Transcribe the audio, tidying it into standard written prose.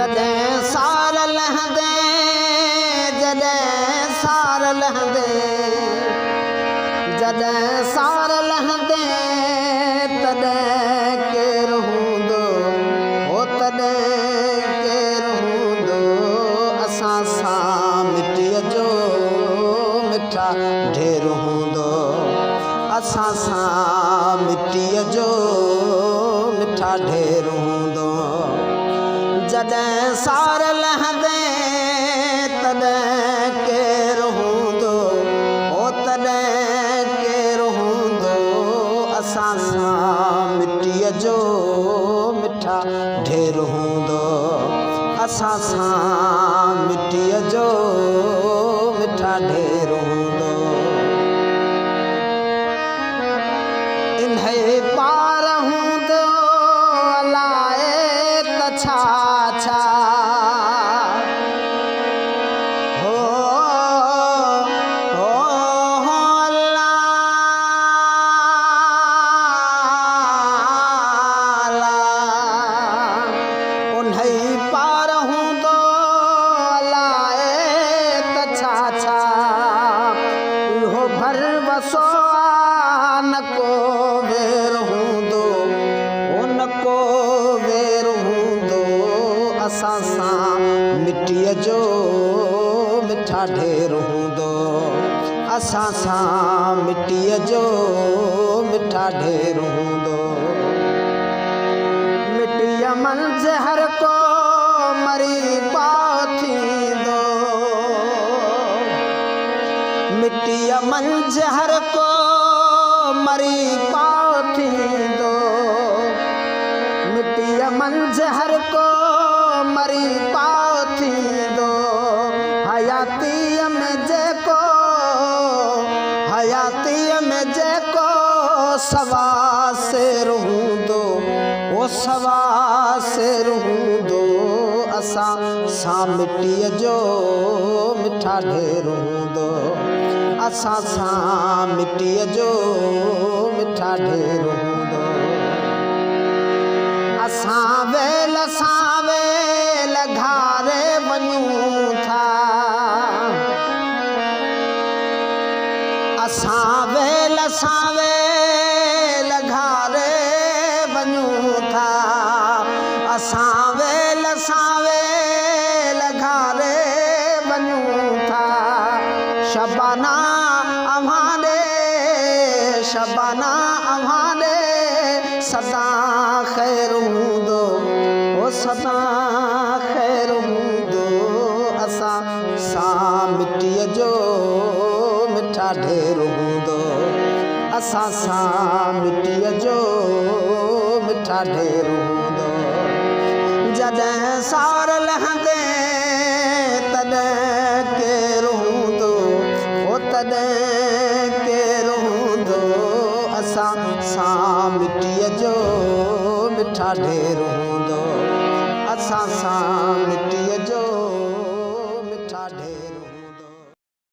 جڏهن سار لهندي، جڏهن سار لهندي، جڏهن سار لهندي، تڏهن ڪير هوندو، هو تڏهن ڪير هوندو، اسان سان مٽيء جو مٺا ڍير هوندو، اسان سان مٽيء جو مٺا ڍير هوندو. جڏهن سار لهندي، تڏهن ڪير هوندو، او تڏهن ڪير هوندو، اسان سان مٽيء جو مٺا ڍير هوندو، اسان سان مٽيء جو مٺا ڍير هوندو. انهيء پار هوندو الائي ته ڇا ڇا، هو هو هو الله الله. انهيء پار هوندو الائي ته ڇا ڇا، اهو ڀروسو آ نه ڪو وير هوندو، او نه ڪو وير هوندو، اسان سان مٽيء جو مٺا ڍير هوندو، اسان سان مٽيء جو مٺا ڍير هوندو. مٽيء منجهه هر ڪو مري پاء ٿيندو، مٽيء منجهه هر ڪو مري پاء ٿيندو، مٽيء منجهه هر ڪو مري پاء ٿيندو. حياتيء ۾ جيڪو، حياتيء ۾ جيڪو سوا سير هوندو، او سوا سير هوندو، اسان سان مٽيء جو مٺا ڍير هوندو، اسان سان مٽيء جو مٺا ڍير هوندو. اسان ويل سان ويل گهاري وڃون ٿا، اسان ويل سان ويل گهاري وڃون ٿا، اسان ويل سان ويل گهاري وڃون ٿا. شبانا اوهان ڏي، شبانا اوهان ڏي سدا خير هوندو، او سدا خير هوندو، اسان سان مٽيء جو مٺا ڍير هوندو، اسان سان مٽيء جو مٺا ڍير هوندو. جڏهن سار لهندي، تڏهن ڪير هوندو، او تڏهن ڪير هوندو، اسان سان مٽيء جو مٺا ڍير هوندو، اسان سان مٽيء جو.